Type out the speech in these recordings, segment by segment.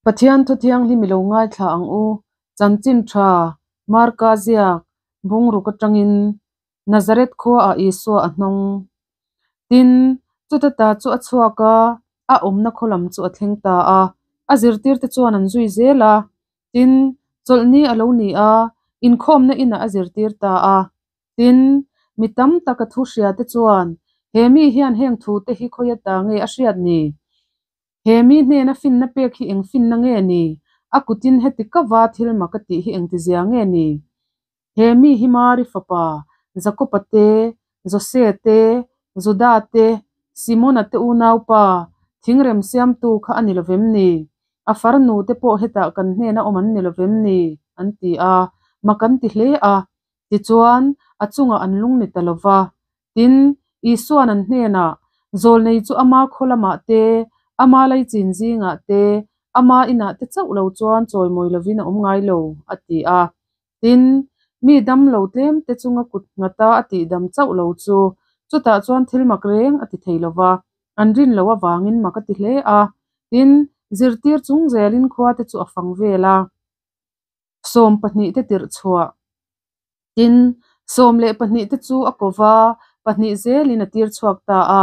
Pathian thu thianghlim i lo ngaithla ang u. Chanchin tha Marka ziak bungruk atangin Nazareth khuaah Isua a hnawng. Tin, chuta ta chu a chhuak a, a awmna khaw lam chu a thleng ta a. A zirtirte chuan an zui zel a. Tin, chawlhni a lo ni a, inkhawmna inah a zirtir ta a. Tin, mi tam tak a thu hriate chuan, He mi hian heng thute hi khawi ata nge a hriat ni? He mi hnena finna pek hi eng finna nge ni? A kutin heti ka va thil mak a tih hi engtizia nge ni? He mi hi Mari fapa, Jakoba te, Jose te, Juda te, Simona te unaupa, thingrem siamtu kha a ni lovem ni? A farnu te pawh hetah kan hnena awm an ni lovem ni? An ti a, mak an ti hle a. Tichuan, a chungah an lung ni ta lo va. Tin, Isua'n an hnenah, Zawlnei chu ama khaw lamah te, ama laichin zingah te, ama inah te chauh lo chuan chawimawi lovin a awm ngai lo, a ti a. Tin, mi dam lo tlem te chunga kut nghata a tihdam chauh lo chu, chutah chuan thil mak reng a ti thei lo va, an rin loh avangin mak a ti hle a. Tin, zirtir chung zelin khua te chu a fang vel a. 12 te tirh chhuah. Tin, 12 te chu a ko va, pahnih zelin a tir chhuak ta a,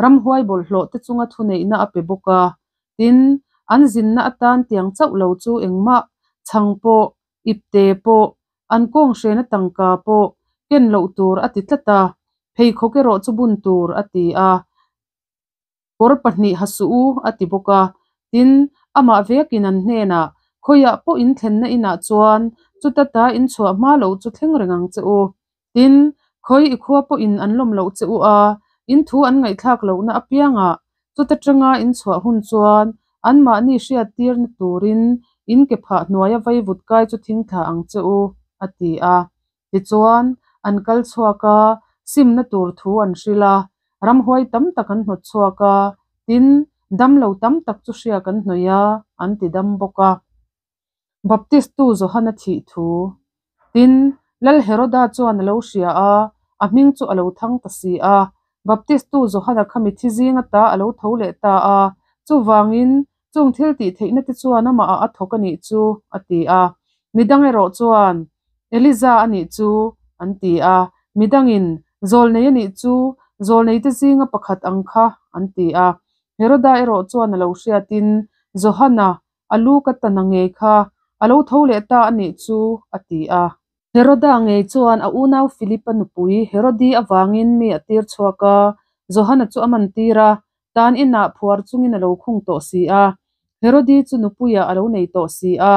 ramhuai bawlhhlawh te chunga thuneihna a pe bawk a. Tin, an zinna atan tiang chauh lo chu engmah, chhang pawh, ipte pawh, an kawng hrena tangka pawh ken loh tur a ti tlat a, pheikhawk erawh chu bun tur a ti a. Kawr pahnih ha suh u, a ti bawk a. Tin, amah vekin an hnenah, Khawiah pawh in thlenna inah chuan chuta ta in chhuah hma loh chu thleng reng ang che u. Tin, khawi i khua pawhin an lawm loh che u a, in thu an ngaihthlak lohna apiangah chuta tanga in chhuah hun chuan anmahni hriattirna turin in ke phah hnuaia vaivut kai chu thingthla ang che u, a ti a. Tichuan, an kal chhuak a, simna tur thu an hrilh a, ramhuai tam tak an hnawt chhuak a, tin, damlo tam tak chu hriak an hnawih a, an ti dam bawk a. Baptistu Johana thih thu. Tin, Lal Heroda chuan a lo hria a, a hming chu a lo thang ta si a. Baptistu Johana kha mithi zing ata a lo tho leh ta a, chuvangin chung thil tih theihna te chuan amahah a thawk a nih chu, a ti a. Midang erawh chuan, Eliza a nih chu, an ti a. Midangin, Zawlnei a nih chu, zawlneite zinga pakhat ang kha, an ti a. Heroda erawh chuan a lo hriatin, Johana, a lu ka tan a ngei kha, a lo tho leh ta a nih chu, a ti a. Heroda ngei chuan a unau Philipa nupui Herodi avangin mi a tir chhuak a, Johana chu a man tir a, tan inah phuar chungin a lo khung tawh si a. Herodi chu nupuiah a lo nei tawh si a.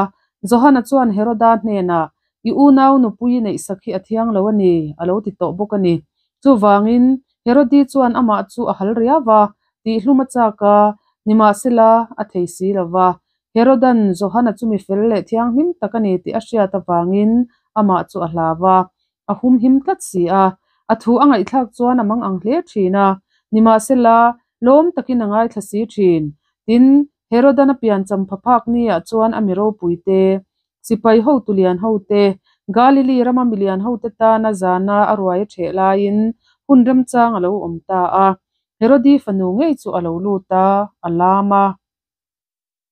Johana chuan Heroda hnenah, I unau nupui i neihsak hi a thiang lo a ni, a lo ti tawh bawk a ni. Chuvangin, Herodi chuan amah chu a hal riau va, tihhlum a chak a, nimahsela, a thei si lo va. Herodan Johana chu mi fel leh thianghlim tak a ni tih a hriat avangin amah chu a hlau a, a humhim tlat si a. A thu a ngaihthlak chuan a mang ang hle thin a, nimahsela, lawm takin a ngaithla si thin. Tin, Herodan a piancham phaphak niah chuan a mi ropuite, sipai hotu lian hote, Galili rama mi lian hote tana zana a ruai a ṭheh laiin hun remchang a lo awm ta a. Herodi fanu ngei chu a lo lut a, a lam a.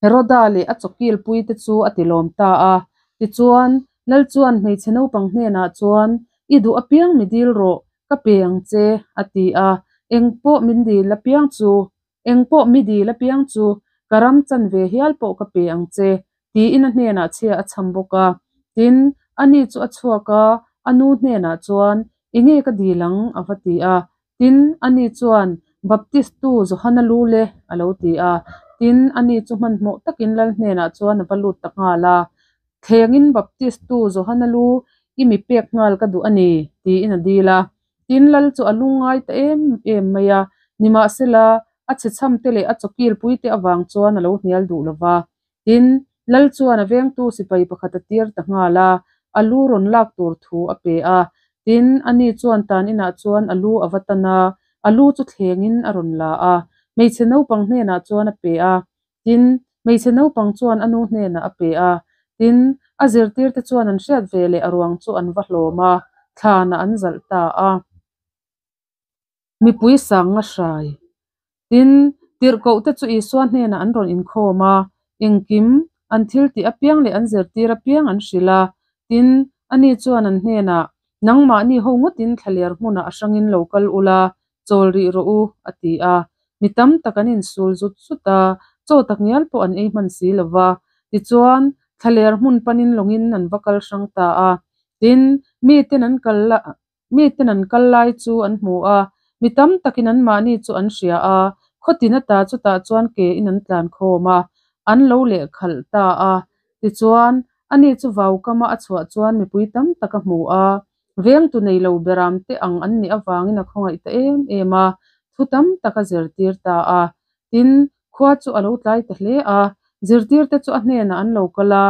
Heroda leh a chawkilpuite chu a tilawm ta a. Tichuan, Lal chuan hmeichhe naupang hnenah chuan, I duh apiang mi dil rawh, ka pe ang che, a ti a. Engpawh min dil apiang chu, engpawh mi dil apiang chu, ka ram chan ve hial pawh ka pe ang che, tiin a hnenah chhia a chham bawk a. Tin, ani chu a chhuak a, a nu hnenah chuan, Enge ka dil ang? a va ti a. Tin, ani chuan, Baptistu Johana lu le, a lo ti a. Tin, ani chu hmanhmawh takin lal hnenah chuan a va lut ta nghal a. Thlengin Baptistu Johana lu i mi pek nghal ka duh a ni, tiin a dil a. Tin, lal chu a lungngai ta em em mai a, nimahsela, a chhechhamte leh a chawkilpuite avang chuan a lo hnial duh lo va. Tin, lal chuan a vengtu sipai pakhat a tir ta nghal a, a lu rawn lak tur thu a pe a. Tin, ani chuan tan inah chuan a lu a va tan a, a lu chu thlengin a rawn la a, hmeichhe naupang hnenah chuan a pe a. Tin, hmeichhe naupang chuan a nu hnenah a pe a. Tin, a zirtirte chuan an hriat ve leh a ruang chu an va hlawm a, thlanah an zalh ta a. Mipui sang nga hrai. Tin, tirhkohte chu Isua hnenah an rawn inkhawm a, engkim an thiltih apiang leh an zirtir apiang an hrilh a. Tin, ani chuan an hnenah, Nangmahni ho ngawtin thlaler hmunah a hrangin lo kal ula, chawl rih rawh u, a ti a. Mi tam tak an insul zut zut a, chaw tak ngial pawh an ei hman si lo va. Tichuan, thlaler hmun panin lawngin an va kal hrang ta a. Tin, miten an kal miten an kal lai chu an hmu a, mi tam takin anmahni chu an hria a, khaw tin ata chutah chuan ke in an tlan khawm a, an lo lehkhalh ta a. Tichuan, ani chu vaukama a chhuah chuan mipui tam tak a hmu a, vengtu nei lo beram te ang an nih avangin a khawngaih ta em em a, thu tam tak a zirtir ta a. Tin, khua chu a lo tlai ta hle a, zirtirte chu a hnenah an lo kal a,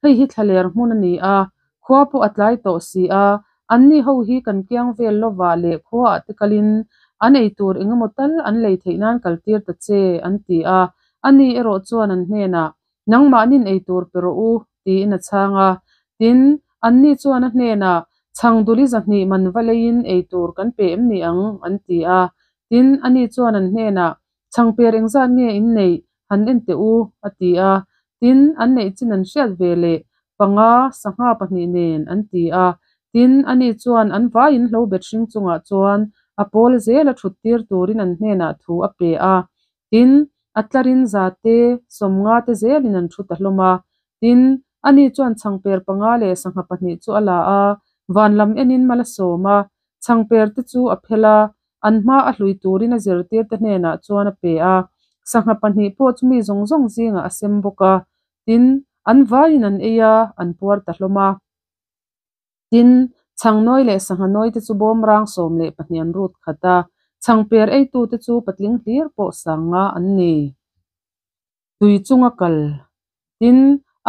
Hei hi thlaler hmun a ni a, khua pawh a tlai tawh si a, anni ho hi kan kiang vel lovah leh khuaah te kalin an ei tur eng emaw tal an lei theih nan kaltir ta che, an ti a. Ani erawh chuan an hnenah, Nangmahnin ei tur pe rawh u, tiin a chhang a. Tin, anni chuan a hnenah, Chhangduli 200 man va leiin ei tur kan pe em ni ang? an ti a. Tin, ani chuan an hnenah, Chhangper engzat nge in neih? Han en teh u, a ti a. Tin, an neih chin an hriat ve leh, Panga, sangha pahnih nen, an ti a. Tin, ani chuan an vaiin hlo bet hring chungah chuan a pawl zel a thut tir turin an hnenah thu a pe a. Tin, a tlarin za te, 50 te zelin an thu ta hlawm a. Tin, ani chuan chhangper panga leh sangha pahnih chu a la a, van lam enin mal a sawm a. Chhangper te chu a phel a, an hma a hlui turin a zirtirte hnenah chuan a pe a. Sangha pahnih pawh chu mi zawng zawng zingah a sem bawk a. Tin, an vaiin an ei a, an puar ta hlawm a. Tin, chhangnawi leh sangha nawi te chu bawmrang 12 an rut khat a, chhangper eitute chu patling hlir pawh 50 an ni. Tui chunga kal. Tin,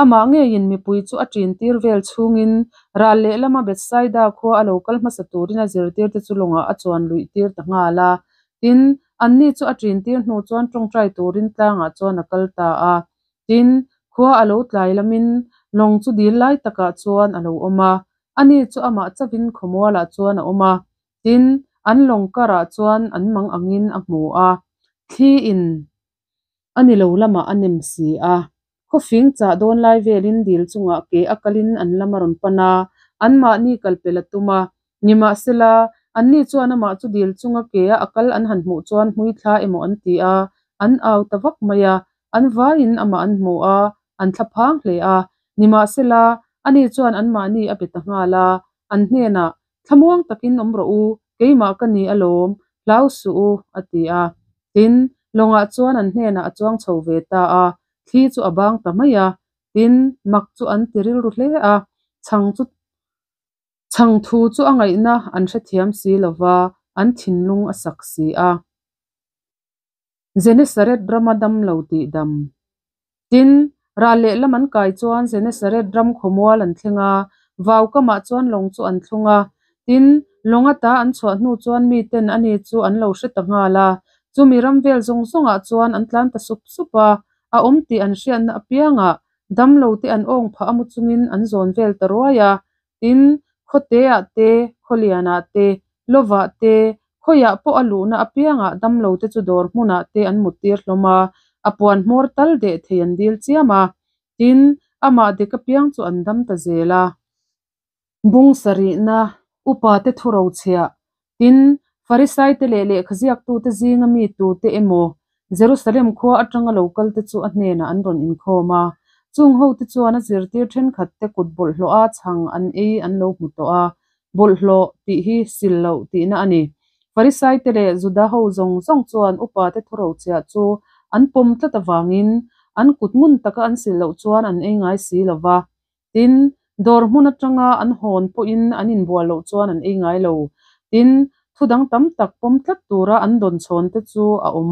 amah ngeiin mipui chu a ṭin tir vel chhungin ral lehlama Bethsaida khua a lo kal hmasa turin a zirtirte chu lawngah a chuan luih tir ta nghal a. Tin, anni chu a ṭin tir hnu chuan ṭawngṭai turin tlangah chuan a kal ta a. Tin, khua a lo tlai lamin lawng chu dil lai takah chuan a lo awm a, ani chu amah chauhin khawmualah chuan a awm a. Tin, an lawng karah chuan an mang angin a hmu a, thli in a ni lo lamah a nem si a. Khawfing chah dawn lai velin dil chungah ke a kalin an lam a rawn pan a, anmahni kalpel a tum a. Nimahsela, anni chuan amah chu dil chunga ke-a a kal an han hmuh chuan hmuithla emaw an ti a, an au ta vak mai a. An vaiin amah an hmu a, an thlaphang hle a. Nimahsela, ani chuan anmahni a be ta nghal a, an hnenah, Thlamuang takin awm rawh u, keimah ka ni alawm, hlau suh u, a ti a. Tin, lawngah chuan an hnenah a chuang chho ve ta a, thli chu a bang ta mai a. Tin, mak chu an ti rilru hle a, chhang chu chhang thu chu a ngaihna an hrethiam si lo va, an thinlung a sak si a. Genesaret rama dam lo tih dam. Tin, ral lehlam an kai chuan Genesaret ram khawmual an thleng a, vau kamah chuan lawng chu an thlung a. Tin, lawng ata an chhuah hnu chuan miten ani chu an lo hre ta nghal a. Chumi ram vel zawng zawngah chuan an tlan ta sup sup a, a awm tih an hriatna apiangah damlote an awng phah a mu chungin an zawn vel ta ruai a. Tin, khawteah te, khawlianah te, lovah te, khawiah pawh a luhna apiangah damlote chu dawr hmunah te an muttir hlawm a, a puan hmawr tal deh thei an dil chiam a. Tin, amah dek apiang chu an dam ta zel a. Bung sarihna, Upate thu rochhiah. Tin, Farisaite leh lehkhaziaktute zinga mi tute emaw Jerusalem khua atanga lo kalte chu a hnenah an rawn inkhawm a. Chung hote chuan a zirtir thenkhatte kut bawlhhlawha chhang an ei an lo hmu tawh a. Bawlhhlawh tih hi sil loh tihna a ni. Farisaite leh Juda ho zawng zawng chuan upate thu rochhiah chu an pawm tlat avangin an kut ngun taka an sil loh chuan an ei ngai si lo va. Tin, dawr hmun atanga an hawn pawhin an inbual loh chuan an ei ngai lo. Tin, thu dang tam tak pawm tlat tura an dawn chhawn te chu a awm,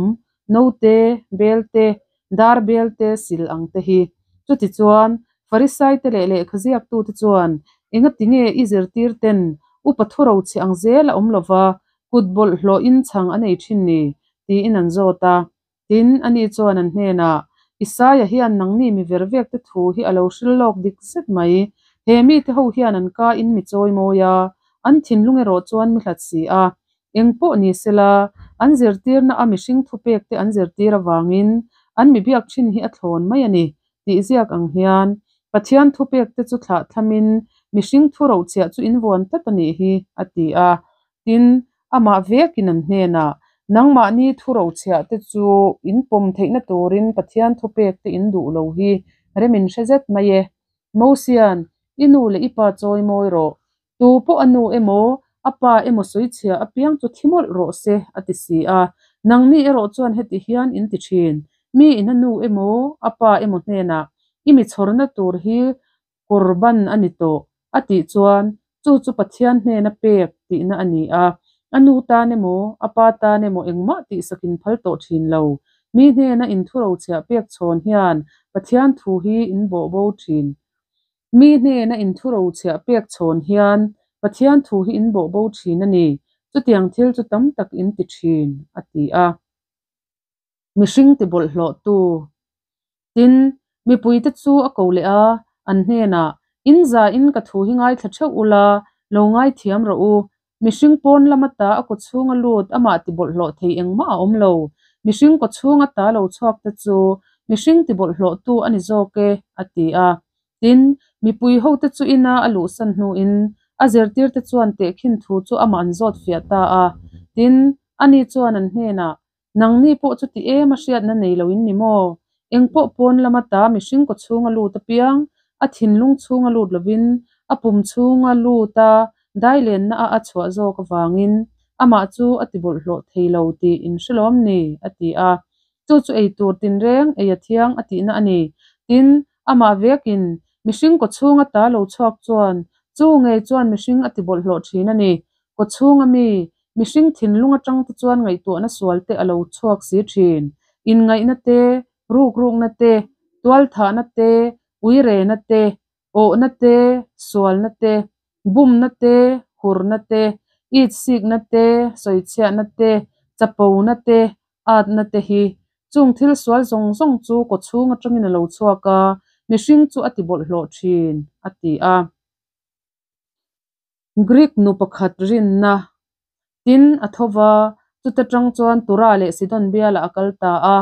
note, bel te, dar bel te, sil ang te hi. Chutichuan, Farisaite leh lehkhaziaktute chuan, Engati nge i zirtir ten upa thu rochhe ang zel a awm lova, kut bawlhhlawhin chhang a nei thin ni? tiin an zawt a. Tin, ani chuan an hnenah, Isaia hian nangni mi ver vekte thu hi a lo hril lawk dik zet mai. He mite ho hian an ka in mi chawi mawi a, an thinlung erawh chuan mi hlat si a. Eng pawh ni sela, an zirtirna a mihring thupekte an zirtir avangin an mi biak thin hi a thlawn mai a ni, tih ziak ang hian, Pathian thupekte chu thlahthlamin mihring thurochhiah chu in vuan tlat a nih hi, a ti a. Tin, amah vekin an hnenah, Nangmahni thurochhiahte chu in pawm theihna turin Pathian thupekte in duh lo hi rem in hre zet mai e. Mosian, I nu leh i pa chawi mawi rawh. Tu pawh a nu emaw, a pa emaw sawichhia apiang chu thi mawlh rawh se, a ti si a. Nangni erawh chuan heti hian in ti thin, Mi in a nu emaw, a pa emaw hnenah, I mi chhawrna tur hi Qurban a ni tawh, a tih chuan chu chu Pathian hnena pek tihna a ni a. A nu tan emaw, a pa tan emaw engmah tihsak in phal tawh thin lo. Mi hnena inthurochhiah pek chhawn hian Pathian thu hi in bawhbo thin. Mi hnena inthurochhiah pek chhawn hian Pathian thu hi in bawhbo thin a ni. Chutiang thil chu tam tak in ti thin, a ti a. Mihring ti bawlhhlawhtu. Tin, mipuite chu a ko leh a, an hnenah, In zain ka thu hi ngaithla theuh ula, lo ngaithiam rawh u. Mihring pawn lam ata a kawchhunga lut amah ti bawlhhlawh thei engmah a awm lo. Mihring kawchhung ata lo chhuak te chu mihring ti bawlhhlawhtu a ni zawk e, a ti a. Tin, mipui hote chu ina a luhsan hnuin a zirtirte chuan tehkhin thu chu amah an zawt fiah ta a. Tin, ani chuan an hnenah, Nangni pawh chuti em a hriatna nei lo in ni maw? Eng pawh pawn lama ta mihring kaw chhunga lut apiang, a thinlung chhunga lut lovin a pum chhunga lut a dailenna a a chhuah zawk avangin amah chu a ti bawlhhlawh thei lo tih in hre lawm ni? a ti a. Chu chu ei tur tinreng ei a thiang a tihna a ni. Tin, amah vekin mihring kaw chhunga ta lo chhuak chuan chu ngei chuan mihring a ti bawlhhlawh thin a ni. Kaw chhunga mi Mihring thinlung atang te chuan ngaihtuahna sual te a lo chhuak si thin. Inngaihna te, rukrukna te, tualthahna te, uirena te, awhna te, sualna te, bumna te, hurna te, itsikna te, sawichhiahna te, chapona te, atna te hi. Chung thil sual zawng zawng chu kawchhung atangin a lo chhuak a, mihring chu a ti bawlhhlawh thin, a ti a. Greek nu pakhat rinna tin a tho va, chuta tang chuan Tura leh Sidon bialah a kal ta a.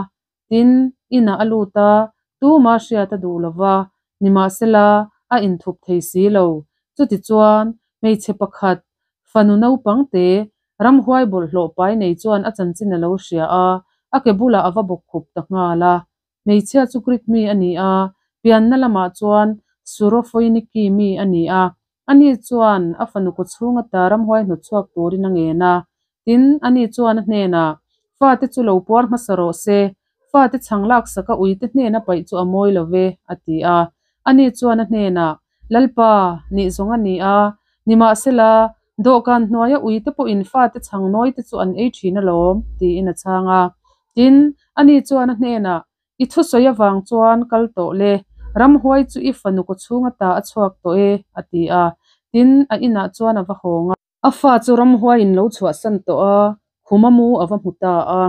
Tin, inah a lut a, tuma hriat a duh lo va, nimahsela a inthup thei si lo. Chutichuan, hmeichhe pakhat, fanu naupang te, ramhuai bawlhhlawh pai nei chuan a chanchin a lo hria a, a ke bulah a va bawkkhup ta nghal a. Hmeichhia chu Greek mi a ni a, pianna lamah chuan Surofoiniki mi a ni a. Ani chuan a fanu kawchhung ata ramhuai hnawtchhuak turin a ngen a. Tin, ani chuan a hnenah, Fate chu lo puar hmasa rawh se, fate chhang laksaka uite hnena paih chu a mawi lo ve, a ti a. Ani chuan a hnenah, Lalpa, nih zawng a ni a, nimahsela, dawhkan hnuaia uite pawhin fate chhang nawite chu an ei thin alawm, tiin a chhang a. Tin, ani chuan a hnenah, I thusawi avang chuan kal tawh le, ramhuai chu i fanu kawchhung ata a chhuak tawh e, a ti a. Tin, a inah chuan a va hawng a. A fa chu ramhuaiin lo chhuahsan tawh a, khuma mu a va hmu ta a.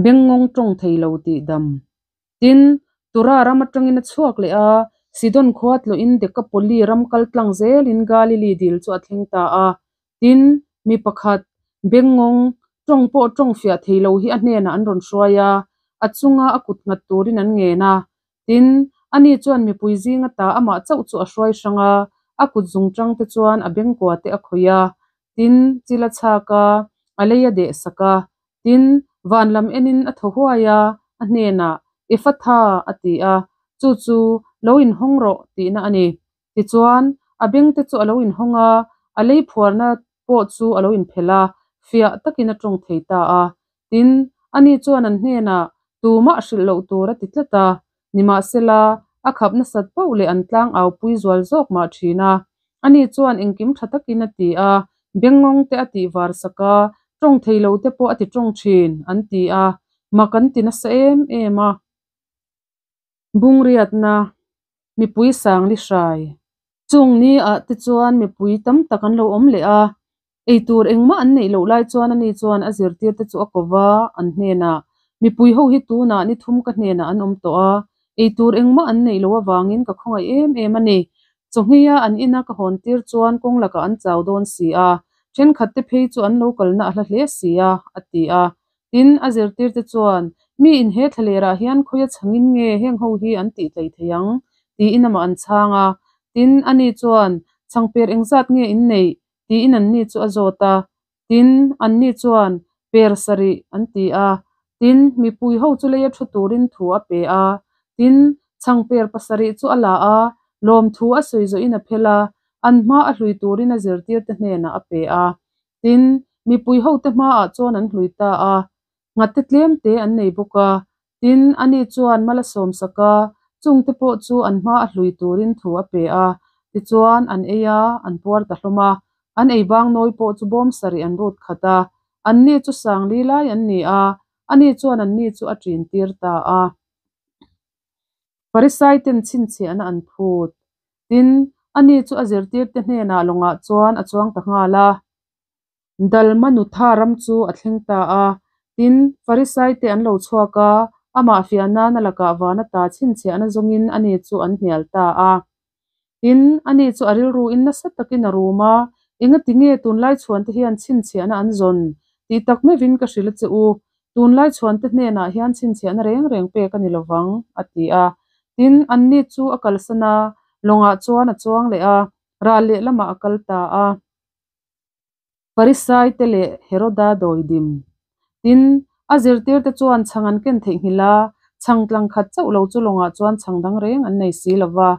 Bengngawng tawng thei lo tih dam. Tin, Tura ram atangin a chhuak leh a, Sidon khua tlawhin Dekapoli ram kal tlang zelin Galili dil chu a thleng ta a. Tin, mi pakhat, Bengngawng, tawng pawh tawng fiah thei lo hi a hnenah an rawn hruai a, a chunga a kut nghat turin an ngen a. Tin, ani chuan mipui zinga ta amah chauh chu a hruai hrang a, a kut zungchang te chuan a bengkua te a khawih a. Tin, chil a chhak a, a lei a deh sak a. Tin, van lam enin a thaw huai a, a hnenah, Efatha, a ti a, chu chu, Lo inhawng rawh, tihna a ni. Tichuan, a bengte chu a lo inhawng a, a lei phuarna pawh chu a lo inphelh a, fiah takin a tawng thei ta a. Tin, ani chuan an hnenah, Tumah hrilh loh tur a ti tlat a. Nimahsela, a khap nasat poh leh an tlang au pui zual zawk mah thin a. Ani chuan engkim tha takin a ti a, bengngawng te a tih var sak a, tawng thei lo te pawh a ti tawng thin, an ti a. Mak an ti nasa em em a. Bungriatna, Mipui Sangli Hrai. Chung ni ah te chuan mipui tam tak an lo awm leh a, eitur engmah an neih loh lai chuan ani chuan a zirtir te chu a ko va, an hnenah, Mipui ho hi tunah ni thum ka hnenah an awm tawh a, eitur engmah an neih loh avangin ka khawngaih em em a ni. Chawhngheia an ina ka hawn tir chuan kawng lakah an chau dawn si a, thenkhat te phei chu an lo kalna a hla hle si a, a ti a. Tin, a zirtirte chuan, Miin he thlalerah hian khawia chhangin nge heng ho hi an tih tlei thei ang? tiin amah an chhang a. Tin, ani chuan, Chhangper engzat nge in neih? tiin anni chu a zawt a. Tin, anni chuan, Per sarih, an ti a. Tin, mipui ho chu leia thu turin thu a pe a. Tin, chhangper pasarih chu a la a, lawmthu a sawi zawhin a phel a, an hma a hlui turin a zirtirte hnenah a pe a. Tin, mipui hote hmaah chuan an hlui ta a, nghate tlemte an nei bawk a. Tin, ani chuan mal a sawmsak a, chungte pawh chu an hma a hlui turin thu a pe a. Tichuan, an ei a, an puar ta hlawm a. An ei bang nawi pawh chu bawm sarih an rut khat a. Anni chu sangli lai an ni a, ani chuan anni chu a ṭintir ta a. Farisaiten chhinchhiahna an phut. Tin, ani chu a zirtirte hnenah lawngah chuan a chuang ta nghal a. Dalmanutha ram chu a thleng ta a. Tin, Farisaite an lo chhuak a, amah fiah nan a lakah van ata chhinchhiahna zawngin ani chu an hnial ta a. Tin, ani chu a rilruin nasa takin a rum a, Engati nge tunlai chhuante hian chhinchhiahna an zawn? Tih tak meuhin ka hrilh a che u, tunlai chhuante hnenah hian chhinchhiahna reng reng pek a ni lo vang, a ti a. Tin, anni chu a kalsan a, lawngah chuan a chuang leh a, ral lehlamah a kal ta a. Farisaite leh Heroda dawidim. Tin, a zirtirte chuan chhang an ken theihnghilh a, chhang tlang khat chauh lo chu lawngah chuan chhang dang reng an nei si lo va.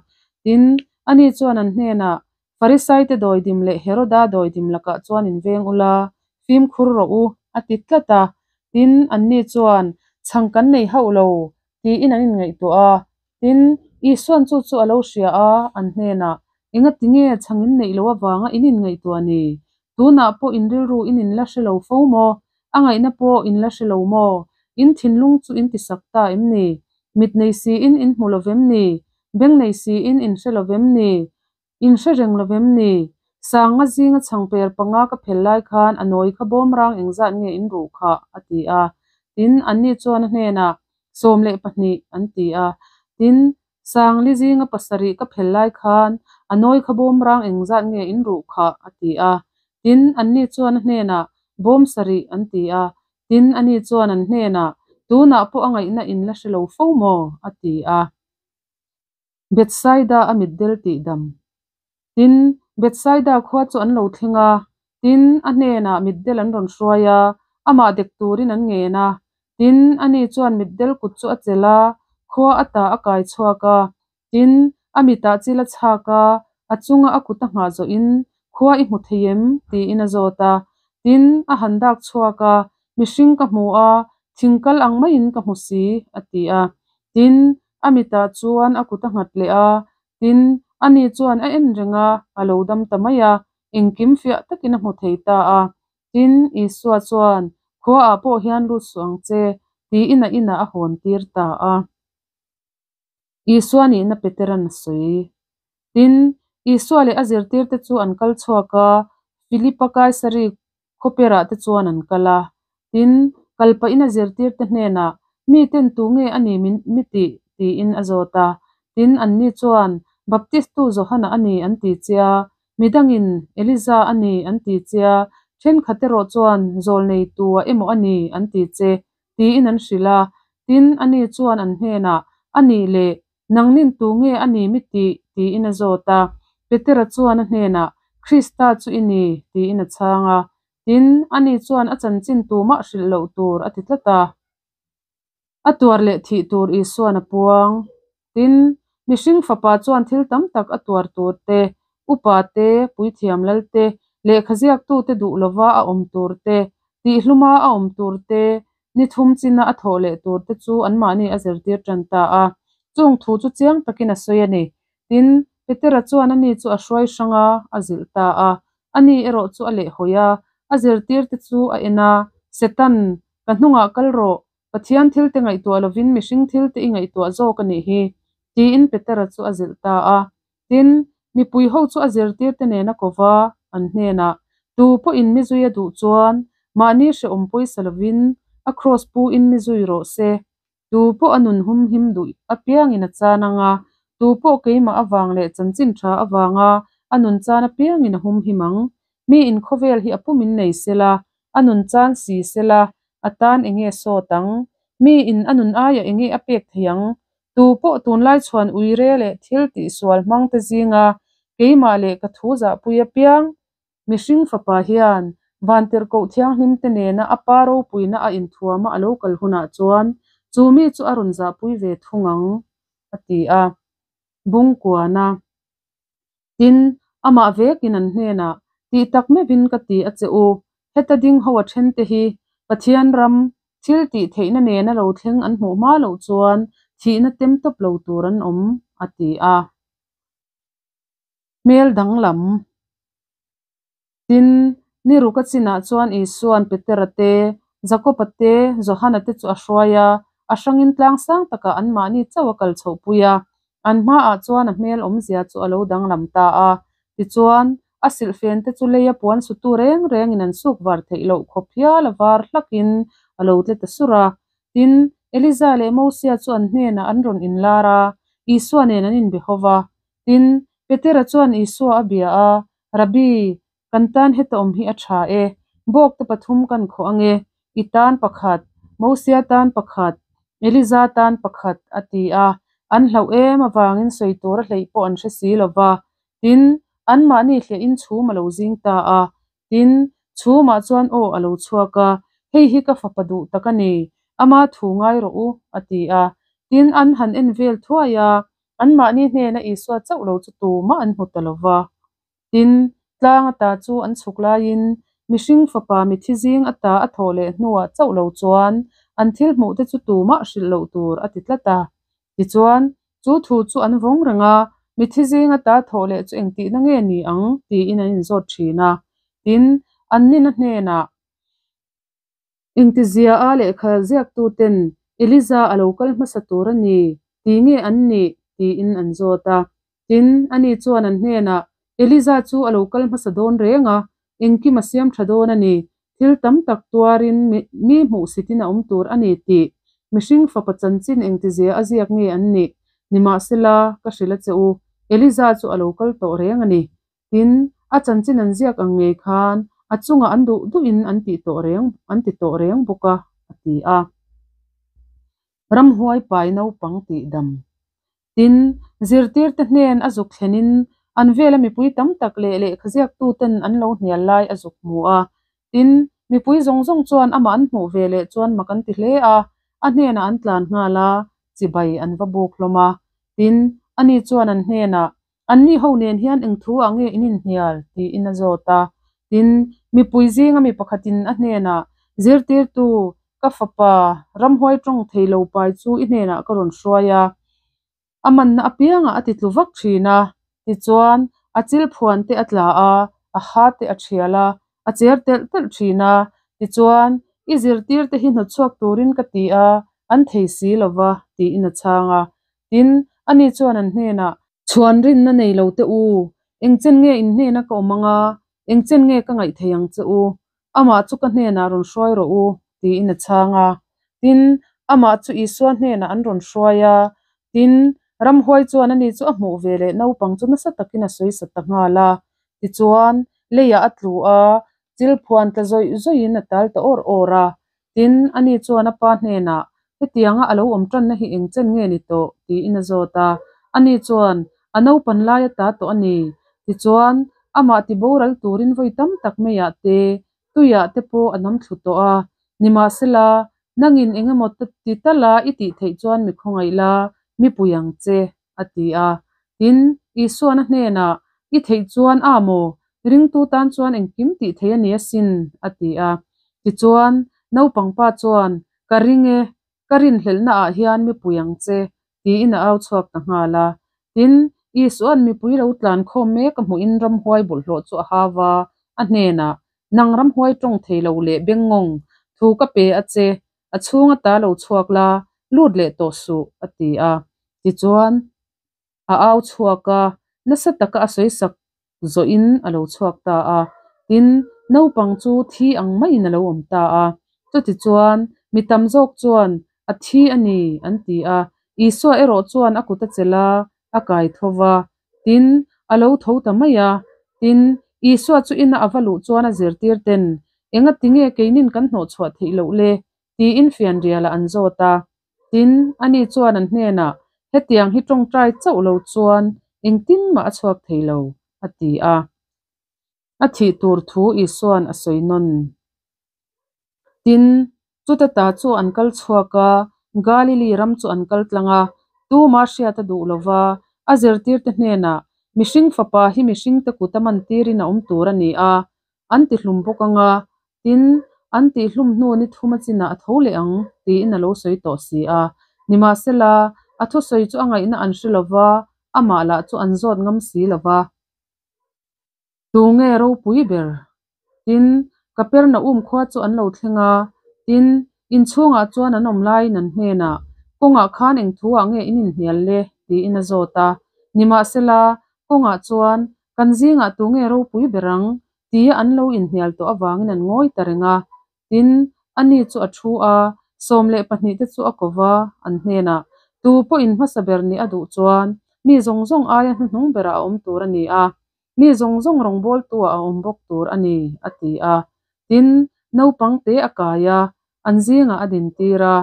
Tin, ani chuan an hnenah, Farisaite dawidim leh Heroda dawidim lakah chuan inveng ula, fimkhur rawh u, a ti tlat a. Tin, anni chuan, Chhang kan nei hauh lo, tiin an inngaihtuah a. Tin, Isua'n chu chu a lo hria a, an hnenah, Engati nge chhang in neih loh avanga in inngaihtuah ni? Tunah pawh in rilru in inla hre lo fo maw? A ngaihna pawh inla hre lo maw? In thinlung chu in tisak ta em ni? Mit nei siin in hmu lo vem ni? Beng nei siin in hre lo vem ni? In hre reng lo vem ni? Sanga zinga chhangper panga ka phel lai khan a nawi kha bawmrang engzat nge in ruh khah? a ti a. Tin, anni chuan a hnenah, 12, an ti a. Tin, Sangli zinga pasarih ka phel lai khan a nawi kha bawmrang engzat nge in ruh khah? a ti a. Tin, anni chuan a hnenah, Bawm sarih, an ti a. Tin, ani chuan an hnenah, Tunah pawh a ngaihna in la hre lo fo maw? a ti a. Bethsaida a mitdel tih dam. Tin, Bethsaida khua chu an lo thleng a, tin, a hnenah mitdel an rawn hruai a, amah dek turin an ngen a. Tin, ani chuan mitdel kut chu a chelh a, khua ata a kai chhuak a. Tin, a mitah chil a chhak a, a chunga a kut a nghah zawhin, Khua i hmu thei em? tiin a zawt a. Tin, a han dak chhuak a, Mihring ka hmu a, thing kal ang maiin ka hmu si, a ti a. Tin, a mitah chuan a kut a nghat leh a, tin, ani chuan a en reng a, a lo dam ta mai a, engkim fiah takin a hmu thei ta a. Tin, Isua chuan, Khuaah pawh hian lut suh ang che, tiin a inah a hawn tir ta a. Isua nihna Petera'n a sawi. Tin, Isua leh a zirtirte chu an kal chhuak a, Filipa Kaisari khawperah te chuan an kal a. Tin, kal pahin a zirtirte hnenah, Miten tu nge a ni min mi tih? tiin a zawt a. Tin, anni chuan, Baptistu Johana a ni an ti che a, midangin, Eliza a ni an ti che a, thenkhat erawh chuan, Zawlneitua emaw a ni an ti che, tiin an hrilh a. Tin, ani chuan an hnenah, A nih leh, nangnin tu nge a ni mi tih? tiin a zawt a. Petera chuan a hnenah, Krista chu i ni, tiin a chhang a. Tin, ani chuan a chanchin tumah hrilh loh tur a ti tlat a. A tuar leh thih tur Isua'n a puang. Tin, mihring fapa chuan thil tam tak a tuar tur te, upa te, puithiam lal te, lehkha ziaktute duh lova a awm tur te, tihhluma a awm tur te, ni thum china a thawh leh tur te chu anmahni a zirtir tan ta a. Chung thu chu chiang takin a sawi a ni. Tin, Petera chuan ani chu a hruai hrang a, a zilh ta a. Ani erawh chu a lehhawi a, a zirtirte chu a en a, Setan, ka hnungah kal rawh, Pathian thilte ngaihtuah lovin mihring thilte i ngaihtuah zawk a nih hi, tiin Petera chu a zilh ta a. Tin, mipui ho chu a zirtirte nen a ko va, an hnenah, Tu pawhin mi zui a duh chuan mahni hrehawm pawisa lovin a kraws pu-in mi zui rawh se. Tu pawh a nun humhim duh apiangin a chan ang a, tu pawh keimah avang leh chanchin tha avanga a nun chan apiangin a humhim ang. Miin khawvel hi a pumin nei sela, a nun chan si sela, a tan eng nge sawt ang? Miin a nun aiah enge a pek thei ang? Tu pawh tunlai chhuan uire leh thil tihsual hmangte zinga keimah leh ka thu zahpui apiang, Mihring Fapa hian Vantirhkoh Thianghlimte nena a Pa ropuina a inthuama a lo kal hunah chuan chu mi chu a rawn zahpui ve thung ang, a ti a. Bungkuana. Tin, amah vekin an hnenah, Tih tak meuhin ka ti a che u, heta ding ho a thente hi Pathian ram thil tih theihna nena lo thleng an hmuh hma loh chuan thihna tem tawp lo tur an awm, a ti a. Hmel danglam. Tin, ni ruk a chinah chuan Isua'n Petera te, Jakoba te, Johana te chu a hruai a, a hrangin tlang sang takah anmahni chauh a kal chhohpui a. An hmaah chuan a hmel awmzia chu a lo danglam ta a. Tichuan, a silhfen te chu leia puan sutu reng rengin an suk var theih loh khawp hial a var hlakin a lo tle ta sur a. Tin, Eliza leh Mosia chu an hnenah an rawn inlar a, Isua nen an inbe ho va. Tin, Petera chuan Isua a bia a, Rabbi, kan tan heta awm hi a tha e, bawkte pathum kan khawh ange, i tan pakhat, Mosia tan pakhat, Eliza tan pakhat, a ti a. An hlauh em avangin sawi tur a hleih pawh an hre si lo va. Tin, anmahni hliahin chhum a lo zing ta a. Tin, chhumah chuan aw a lo chhuak a, Hei hi ka fapa duh tak a ni, ama thu ngai rawh u, a ti a. Tin, an han en vel thuai a, Anmahni hnena Isua chauh lo chu tumah an hmu ta lo va. Tin, tlang ata chu an chhuk laiin mihring fapa mithi zing ata a thawh leh hnuah chauh lo chuan an thil hmuhte chu tumah hrilh loh tur a ti tlat a. Tichuan, chu thu chu an vawng reng a, mithi zing ata thawh leh chu engtihna nge ni ang tiin an inzawt thin a. Tin, an nina hnenah. Engtizia a lehkha ziaktuten Eliza a lo kal hmasa tur a ni ti nge an nih? tiin an zawt a. Tin, ani chuan an hnenah, Eliza chu a lo kal hmasa dawn reng a, engkim a siam tha dawn a ni, thil tam tak tuarin mi hmuhsitin a awm tur a ni tih mihring fapa chanchin engtizia a ziak nge an nih? Nimahsela, ka hrilh a che u, Eliza chu a lo kal tawh reng a ni. Tin, a chanchin an ziak ang ngei khan a chungah an duh duhin an tih tawh reng an ti tawh reng bawk a, a ti a. Ramhuai pai naupang tih dam. Tin, zirtirte hnen a zuk thlenin an vela mipui tam tak leh lehkha ziaktuten an lo hnial lai a zuk hmu a. Tin, mipui zawng zawng chuan amah an hmuh ve leh chuan mak an ti hle a, a hnenah an tlan nghal a, chibai an va buk hlawm a. Tin, ani chuan an hnenah, Anni ho nen hian eng thu ah nge in inhnial? tiin a zawt a. Tin, mipui zinga mi pakhatin a hnenah, Zirtirtu, ka fapa, ramhuai tawng thei lo pai chu i hnenah ka rawn hruai a, a manna apiangah a titlu vak thin a. Tichuan, a chil phuan te a tla a, a ha te a thial a, a cher telh telh thin a. Tichuan, i zirtirte hi hnawtchhuak turin ka ti a, an thei si lo va, tiin a chhang a. Tin, ani chuan an hnenah, Chhuan rinna nei lo te u, engchen nge in hnena ka awm anga, engchen nge ka ngaih thei ang che u? Amah chu ka hnenah rawn hruai rawh u, tiin a chhang a. Tin, amah chu Isua hnenah an rawn hruai a. Tin, ramhuai chuan ani chu a hmuh ve leh naupang chu nasa takin a sawi sat ta nghal a. Tichuan, leiah a tlu a, chil phuan tla zawih zawihin a tal ta awr awr a. Tin, ani chuan a pa hnenah, Hetianga a lo awm tanna hi eng chen nge ni tawh? tiin a zawt a. Ani chuan, A naupan lai a ta tawh a ni. Tichuan, amah ti boral turin vawi tam tak meiah te, tuiah te pawh a nam thlu tawh a. Nimahsela, nangin eng emaw ti tala i tih theih chuan mi khawngaih la, mi pui ang che, a ti a. Tin, Isuan a hnenah, I theih chuan a maw? Ringtu tan chuan engkim tih theih a ni asin, a ti a. Tichuan, naupang pa chuan, Ka ring e, ka rinhlelhna ah hian mi pui ang che, tiin a au chhuak ta nghal a. Tin, Isua'n mipui lo tlan khawm mek a hmuhin ramhuai bawlhhlawh chu a hau a, a hnenah, Nang ramhuai tawng thei lo leh bengngawng, thu ka pe a che, a chhung ata lo chhuak la, lut leh tawh suh, a ti a. Tichuan, a au chhuak a, nasa taka a sawisak zawhin a lo chhuak ta a. Tin, naupang chu thi ang maiin a lo awm ta a. Chutichuan, mi tam zawk chuan, A thi a ni, an ti a. Isua erawh chuan a kut a chelh a, a kai tho va. Tin, a lo tho ta mai a. Tin, Isua chu ina a va luh chuan a zirtir ten, Engati nge keinin kan hnawhchhuah theih loh le? Tiin fianrialah an zawt a. Tin, ani chuan an hnenah, Hetiang hi tawngtai chauh lo chuan engtin mah a chhuak thei lo, a ti a. A thih tur thu Isua'n a sawi nawn. Tin, chuta ta chu an kal chhuak a, Galili ram chu an kal tlang a, tumah hriat a duh lo va, a zirtirte hnenah, Mihring Fapa hi mihringte kut a mantirin a awm tur a ni a, an tihlum bawk ang a, tin, an tihhlum hnu ni thum a chinah a tho leh ang, tiin a lo sawi tawh si a. Nimahsela, a thusawi chu a ngaihna an hre lo va, amah lah chu an zawt ngam si lo va. Tunge ropui ber? Tin, Kapernaum khua chu an lo thleng a, tin, inchhungah chuan an awm laiin an hnenah, Kawngah khan eng thuah nge in inhnial le? tiin a zawt a. Nimahsela, kawngah chuan, Kan zingah tunge ropui ber ang? tia an lo inhnial tawh avangin an ngawi ta reng a. Tin, ani chu a thu a, 12 te chu a ko va, an hnenah, Tu pawhin hmasa ber nih a duh chuan mi zawng zawng aia hnuhnung berah a awm tur a ni a, mi zawng zawng rawngbawltuah a awm bawk tur a ni, a ti a. Tin, naupang te a kai a, an zingah a dintir a.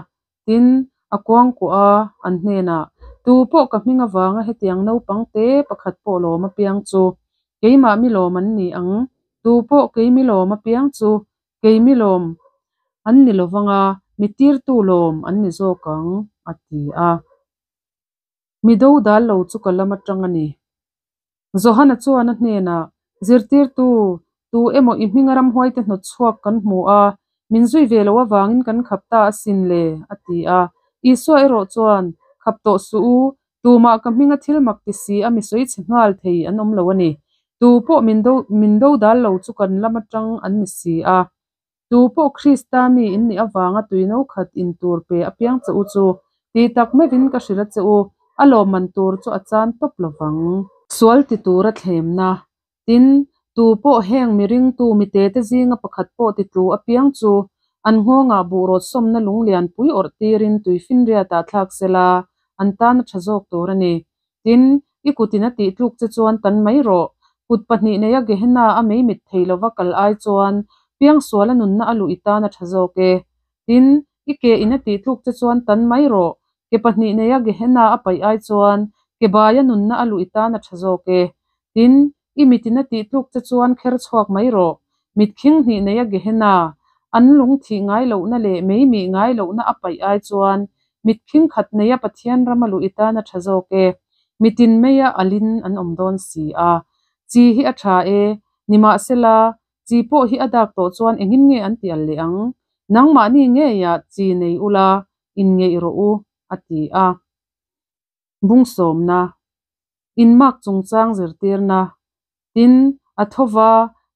Tin, a kuangkuah a, an hnenah, Tu pawh ka hming avanga hetiang naupang te pakhat pawh lawm apiang chu keimah mi lawm an ni ang, tu pawh kei mi lawm apiang chu kei mi lawm an ni lo vang a, mi tirtu lawm an ni zawk ang, a ti a. Mi dodal lo chu ka lam atang a ni. Johana chuan a hnenah, Zirtirtu, tu emaw i hminga ramhuaite hnawt chhuak kan hmu a, min zui ve loh avangin kan khap ta asin le, a ti a. Isua erawh chuan, Khap tawh suh u, tumah ka hminga thil mak ti si a mi sawi chhe nghal thei an awm lo a ni. Tu pawh min do min dodal lo chu kan lam atang an ni si a. Tu pawh Krista mi in nih avanga tui no khat in tur pe apiang che u chu, ti tak meuhin ka hrilh a che u, a lawmman tur chu a chan tawp lo vang. Sual ti tura thlemna. Tin, tu pawh heng mi ringtu mitete zinga pakhat pawh ti tlu apiang chu, an nghawngah buhrawt sawmna lung lianpui awrh tirin tui finriatah thlak sela, an tan a tha zawk tur a ni. Tin, i kutin a tih tluk che chuan tan mai rawh. Kut pahnih neia Gehenna a mei mit thei lova kal ai chuan piangsuala nunna a luh i tan a tha zawk e. Tin, i ke in a tih tluk che chuan tan mai rawh. Ke pahnih neia Gehenna a paih ai chuan ke baia nunna a luh i tan a tha zawk e. Tin, i mitin a tih tluk che chuan kher chhuak mai rawh. Mit khing hnih neia Gehenna an lung thih ngai lohna leh mei mih ngai lohna a paih ai chuan Mit khingkhat neia Pathian ram a luh i tan a tha zawk e. Mitin meia alin an awm dawn si a. Chi hi a tha e. Nimahsela, chi pawh hi a dak tawh chuan engin nge an ti al leh ang? Nangmahni ngeiah chi nei ula, inngeih rawh u, a ti a. Bungsawmna, Inmak chungchang zirtirna, Tin, a tho va,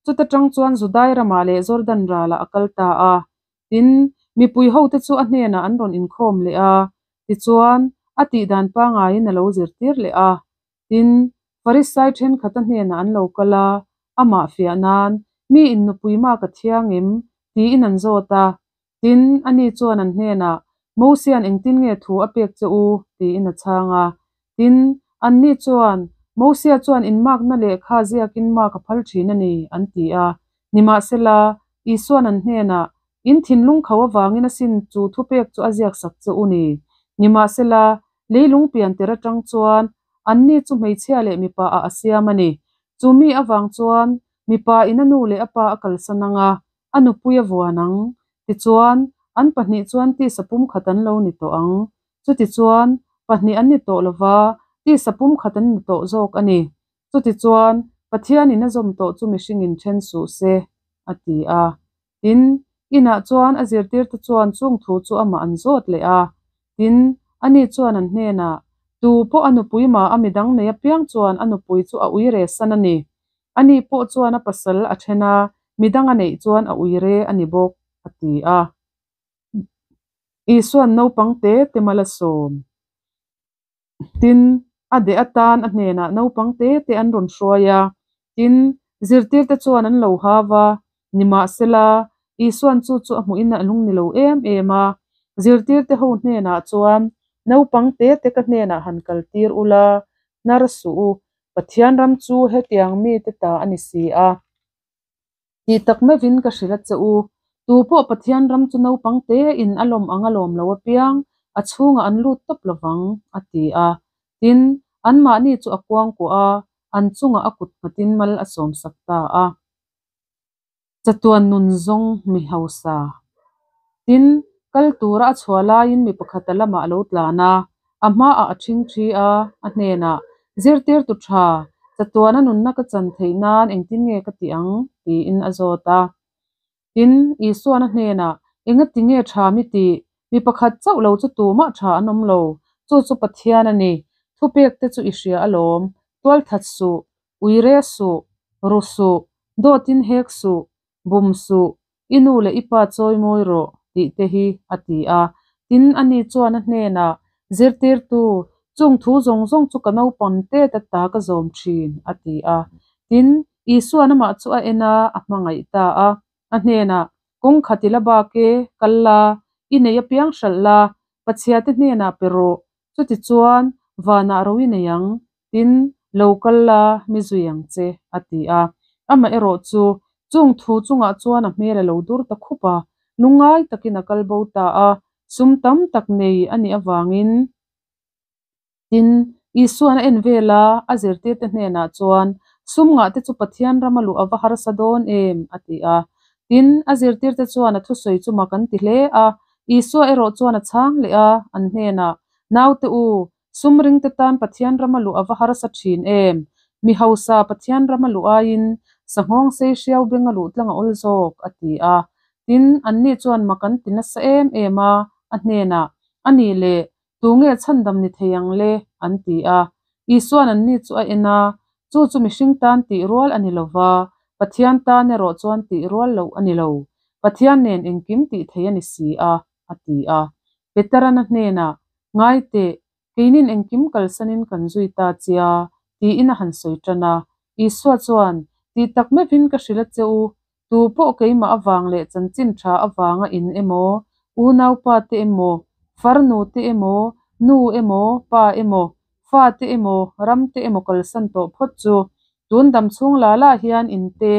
chuta tang chuan Judai ramah leh Jordan ralah a kal ta a. Tin, mipui hote chu a hnenah an rawn inkhawm leh a, tichuan, a tihdan pangaiin a lo zirtir leh a. Tin, Farisai thenkhat a hnenah an lo kal a, amah fiah nan, Mi in nupui mak a thiang em? tiin an zawt a. Tin, ani chuan an hnenah, Mosia'n engtin nge thu a pek che u? tiin a chhang a. Tin, anni chuan, Mosia chuan inmakna lehkha ziakin mak a phal thin a ni, an ti a. Nimahsela, Isua'n an hnenah, In thinlung kho avangin asin chu thupek chu a ziaksak che u ni. Nimahsela, leilung pian tir atang chuan anni chu hmeichhia leh mipa ah a siam a ni. Chu mi avang chuan mipa in a nu leh a pa a kalsan ang a, a nupui a vuan ang. Tichuan, an pahnih chuan tisa pumkhat an lo ni tawh ang. Chutichuan, pahnih an ni tawh lova, tisa pumkhat an ni tawh zawk a ni. Chutichuan, Pathianin a zawm tawh chu mihringin then suh se, a ti a. Tin, inah chuan a zirtirte chuan chung thu chu amah an zawt leh a. Tin, ani chuan an hnenah, Tu pawh a nupui mah a midang nei apiang chuan a nupui chu a uire san a ni. Ani pawh chuan a pasal a then a, midang a neih chuan a uire a ni bawk, a ti a. Isua'n naupang te te mal a sawm. Tin, a deh atan a hnenah naupang te te an rawn hruai a. Tin, zirtirte chuan an lo hau a, nimahsela, Isua'n chu chu a hmuhin a lung ni lo em em a. Zirtirte ho hnenah chuan, Naupang te te ka hnenah han kaltir ula, hnar suh u, Pathian ram chu hetiang mite ta a ni si a. Tih tak meuhin ka hrilh a che u. Tupawh Pathian ram chu naupang tein a lawm ang a lawm lo apiang, a chhungah an lut tawp lovang, a ti a. Tin, anmahni chu a kuangkuah a, an chungah a kut nghatin mal a sawmsak ta a. Chatuan nun zawng mi hausa. Tin, kal tura a chhuah laiin mi pakhat a lamah a lo tlan a, a hmaah a ṭhingṭhi a, a hnenah, Zirtirtu ṭha, chatuana nunna ka chan theih nan engtin nge ka tih ang? tiin a zawt a. Tin, Isuan a hnenah, Engati nge ṭha mi tih? Mi pakhat chauh lo chu tumah ṭha an awm lo, chu chu Pathian a ni. Thupekte chu i hria alawm, Tualthat suh, uire suh, ru suh, dawtin hek suh, bum suh, i nu leh i pa chawi mawi rawh, tih te hi, a ti a. Tin, ani chuan a hnenah, Zirtirtu, chung thu zawng zawng chu ka naupang tet ata ka zawm thin, a ti a. Tin, Isuan amah chu a en a, a hmangaih ta a. A hnenah, Kawng khat i la bak e, kal la, i nei apiang hralh la, Pathiate hnenah pe rawh, chutichuan vanah ro i nei ang, tin, lo kal la, mi zui ang che, a ti a. Amaherawh chu, chung thu chungah chuan a hmel a lo dur ta khup a, lungngai takin a kal bo ta a, sum tam tak nei a nih avangin. Tin, Isuan a en vel a, a zirtirte hnenah chuan, Sum ngahte chu Pathian rama luh a va harsa dawn em? a ti a. Tin, a zirtirte chuan a thusawi chu mak an ti hle a. Isua erawh chuan a chhang leh a, an hnenah, Naute u, sum ringte tan Pathian rama luh a va harsa thin em? Mi hausa Pathian rama luh aiin sanghawng sei hriau benga luh tlang a awl zawk, a ti a. Tin, anni chuan mak an ti nasa em em a, a hnenah, A nih leh, Tunge chhandam ni thei ang le? an ti a. Isuan anni chu a en a, Chu chu mihring tan tih rual a ni lo va, Pathian tan erawh chuan tih rual loh a ni lo. Pathian nen engkim tih thei a ni si a, a ti a. Peterana hnenah, Ngai teh, keinin engkim kalsanin kan zui ta chia, tiin a han sawi tan a. Isua chuan, Tih tak meuhin ka hrilh a che u, Tu pawh keimah avang leh chanchin tha avanga in emaw, unaupa te emaw, farnu te emaw, nu emaw, pa emaw, fa te emaw, ram te emaw kalsan tawh phawt chu, tun dam chhung la la hian in te,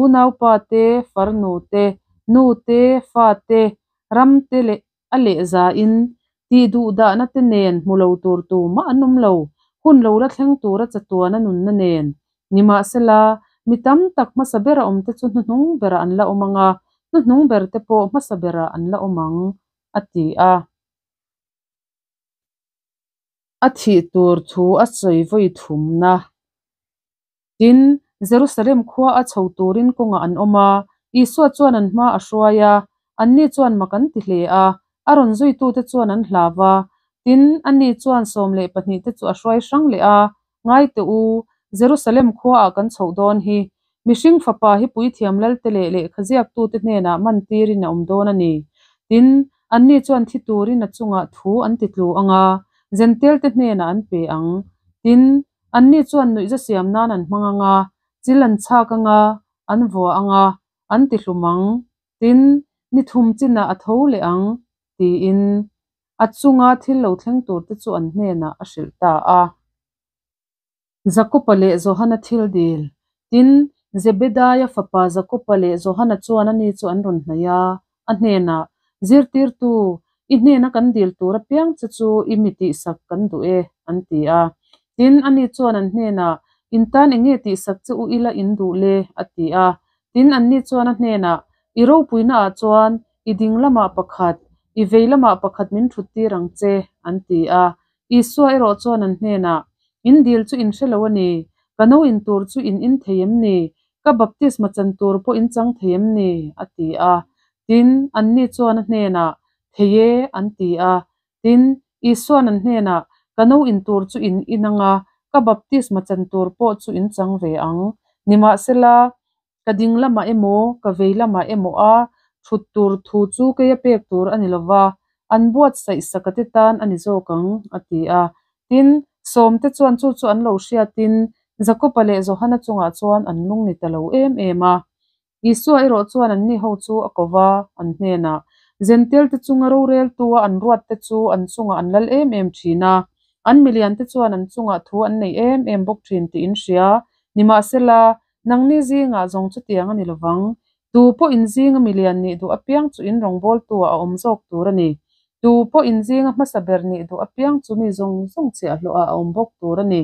unaupa te, farnu te, nu te, fa te, ram te leh a lehzain tih duhdahna te nen hmu lo tur tumah an awm lo, hun lo la thleng tura chatuana nunna nen. Nimahsela, mi tam tak hmasa bera awmte chu hnuhnung berah an la awm ang a, hnuhnung berte pawh hmasa berah an la awm ang, a ti a. A thih tur thu a sawi vawi thumna. Tin, Jerusalem khua a chho turin kawngah an awm a, Isua chuan an hma a hruai a, anni chuan mak an ti hle a, a rawn zuitute chuan an hlau a. Tin, ani chuan 12 te chu a hruai hrang leh a, Ngai teh u, Jerusalem khuaah kan chhoh dawn hi, mihring fapa hi puithiam lalte leh lehkha ziaktute hnenah man tirin a awm dawn a ni. Tin, anni chuan thi turin a chungah thu an ti tlu ang a, Jentail-te hnenah an pe ang. Tin, Anni chuan nuihza siam nan an hmang ang a, chil an chhak ang a, an vua ang a, an ti hlum ang, tin, ni thum chinah a tho leh ang, tiin a chunga thil lo thleng turte chu an hnenah a hrilh ta a. Jakopa leh Johana thil dil. Tin, Zebedaia fapa Jakopa leh Johana chuan ani chu an rawn hnaih a, a hnenah, Zirtirtu, i hnena kan dil tur apiang che chu i mi tihsak kan duh e, an ti a. Tin, ani chuan an hnenah, In tan eng nge tihsak che u ila in duh le? a ti a. Tin, anni chuan a hnenah, I ropuinaah chuan i ding lamah pakhat, i vei lamah pakhat min thuttir ang che, an ti a. Isua erawh chuan an hnenah, In dil chu in hre lo a ni, ka no in tur chu in in thei em ni? Ka baptisma chan tur pawh in chang thei em ni? a ti a. Tin, anni chuan a hnenah, Thei e, an ti a. Tin, Isua'n an hnenah, Ka no in tur chu in in ang a, ka baptisma chan tur pawh chu in chang ve ang. Nimahsela, ka ding lamah emaw, ka vei lamah emaw a thut tur thu chu keia pek tur a ni lo va, an buatsaih sakate tan a ni zawk ang, a ti a. Tin, sawmte chuan chu chu an lo hriatin Jakoba leh Johana chungah chuan an lung ni ta lo em em a. Isua erawh chuan anni ho chu a ko va, an hnenah, Jentail-te chunga roreltua an ruatte chu an chungah an lal em em thin a, an miliante chuan an chungah thu an nei em em bawk thin tih in hria. Nimahsela, nangni zingah zawng chutiang a ni lovang. Tu pawh in zinga milian nih duh apiang chu in rawngbawltu-ah a awm zawk tur a ni. Tu pawh in zinga hmasa ber nih duh apiang chu mi zawng zawng chiahhlawhah a awm bawk tur a ni.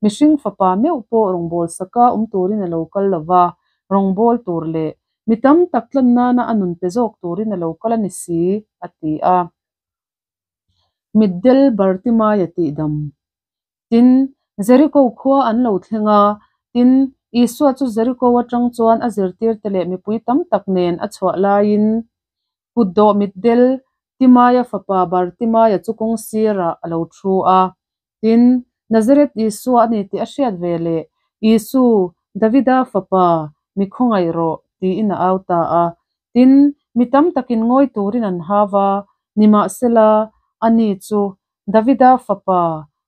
Mihring fapa meuh pawh rawngbâwl saka awm turin a lo kal lo va, rawngbâwl tur leh mi tam tak tlan nana a nun pe zawk turin a lo kal a ni si, a ti a. Mitdel Bartimaia tihdam. Tin, Jeriko khua an lo thleng a, tin, Isua chu Jeriko atang chuan a zirtirte leh mipui tam tak nen a chhuah laiin kutdawh mitdel Timaia fapa Bartimaia chu kawng sirah a lo thu a. Tin, Nazareth Isua a ni tih a hriat ve leh, Isu, Davida fapa, mi khawngaih rawh, tiin a au ta a. Tin, mi tam takin ngawi turin an hau a, nimahsela, ani chu, Davida fapa,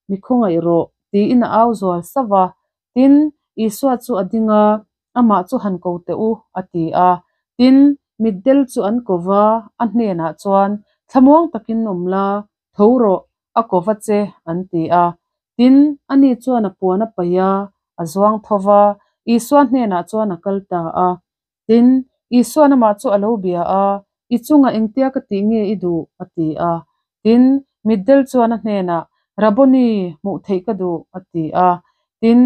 mi khawngaih rawh, tiin a au zual sauh a. Tin, Isua chu a ding a, Amah chu han ko teh u, a ti a. Tin, mitdel chu an ko va, a hnenah chuan, Thlamuang takin awm la, tho rawh, a ko va che, an ti a. Tin, ani chuan a puan a paih a, a zuang tho va, Isua hnenah chuan a kal ta a. Tin, Isua'n amah chu a lo bia a, I chungah engtia ka tih nge i duh? a ti a. Tin, mitdel chuan a hnenah, Rabboni, hmuh theih ka duh, a ti a. Tin,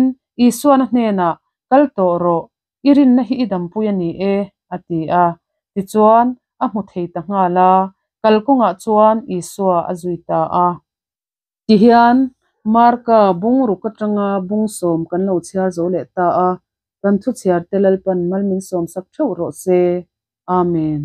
Isua'n a hnenah, Kal tawh rawh, i rinna hi i dampui a ni e, a ti a. Tichuan, a hmu thei ta nghal a, kalkawngah chuan Isua a zui ta a. Tihian, Marka bungruk atanga bungsawm kan lo chhiar zo leh ta a, kan thuchhiarte Lalpan mal min sawmsak theuh rawh se. Amen.